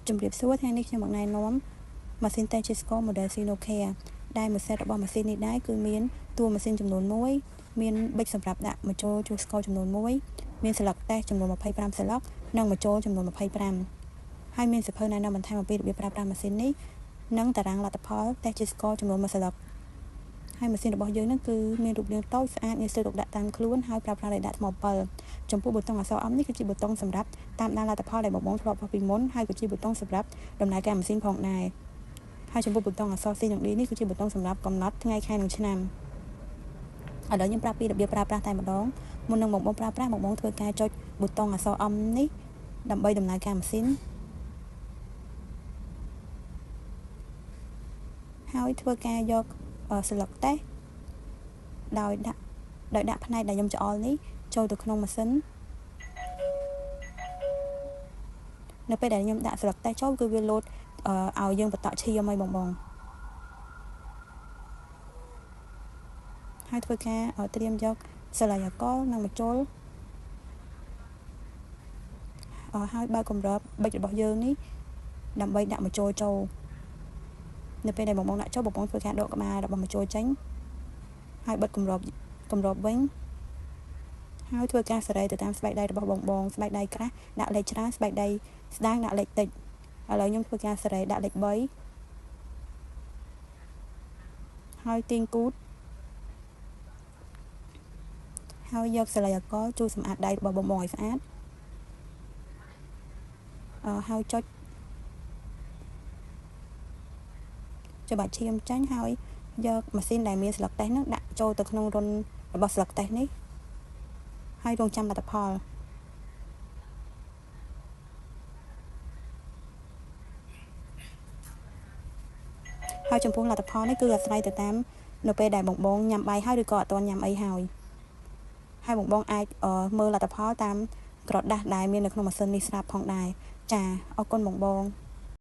ជំរាបសួរថ្ងៃនេះខ្ញុំមកណែនាំម៉ាស៊ីនតេស្តជាតិស្ករ model Sinocare ដែលមួយសេតរបស់ម៉ាស៊ីននេះដែរគឺមានតួម៉ាស៊ីនចំនួន1មានប៊ិចសម្រាប់ដាក់ម្ជុលជួសស្ករចំនួន1មានស្លឹកតេស្តចំនួន25ស្លឹកនិងម្ជុលចំនួន25ហើយមានសៀវភៅណែនាំបន្ថែមអំពីរបៀបប្រើប្រាស់ម៉ាស៊ីននេះនិងតារាងលទ្ធផលតេស្តជាតិស្ករចំនួន1ស្លឹកហើយម៉ាស៊ីនរបស់យើងនឹងគឺមានរូបរាងតូចស្អាតងាយស្រួលទុកដាក់តាមខ្លួនហើយប្រើប្រាស់ដោយដាក់ថ្ម7ចំពោះប៊ូតុងអក្សរ M នេះគឺជាប៊ូតុងសម្រាប់តាមដានលទ្ធផលដែលបងបងធ្លាប់វាស់ពីមុនហើយក៏ជាប៊ូតុងសម្រាប់ដំណើរការម៉ាស៊ីនផងដែរហើយចំពោះប៊ូតុងអក្សរ C និង D នេះគឺជាប៊ូតុងសម្រាប់កំណត់ថ្ងៃខែនិងឆ្នាំឥឡូវខ្ញុំប្រាប់ពីរបៀបប្រើប្រាស់តែម្ដងមុននឹងបងបងប្រើប្រាស់បងបងធ្វើការចុចប៊ូតុងអក្សរ M នេះដើម្បីដំណើរការម៉ាស៊ីនហើយធ្វើការយកស្លឹកតេស្តដោយដាក់ផ្នែកដែលខ្ញុំច្អល់នេះចូលទៅក្នុងម៉ាស៊ីននៅពេលដែលខ្ញុំដាក់ស្លឹកតេស្តចូលគឺវាលោតឲ្យយើងបន្តក់ឈាមឲ្យបងបងហើយធ្វើការត្រៀមយកសលាយអាល់កុលនិងម្ជុលហើយបើកគម្របប៊ិចរបស់យើងនេះដើម្បីដាក់ម្ជុលចូលនៅពេលដែលបងបងដាក់ចូលបងបងធ្វើការដកក្បាលរបស់ម្ជុលចេញហើយបិទគម្របគម្របវិញហើយធ្វើការសេរីទៅតាមស្បែកដៃរបស់បងបងស្បែកដៃក្រាស់ដាក់លេខច្រើនស្បែកដៃស្ដាងដាក់លេខតិចឥឡូវខ្ញុំធ្វើការសេរីដាក់លេខ3ហើយទាញគូតហើយយកសលាយអាល់កុលជួយសម្អាតដៃរបស់បងបងឲ្យស្អាតហើយចុចច្បាច់ឈាមចាញ់ហើយយកម៉ាស៊ីនដែលមានស្លឹកតេស្តហ្នឹងដាក់ចូលទៅក្នុងរន្ធរបស់ស្លឹកតេស្តនេះហើយរងចាំលទ្ធផលហើយចំពោះលទ្ធផលនេះគឺអាស្រ័យទៅតាមនៅពេលដែលបងបងញ៉ាំបាយហើយឬក៏អត់ទាន់ញ៉ាំអីហើយហើយបងបងអាចមើលលទ្ធផលតាមក្រដាសដែលមាននៅក្នុងម៉ាស៊ីននេះស្រាប់ផងដែរចាអរគុណបងបង។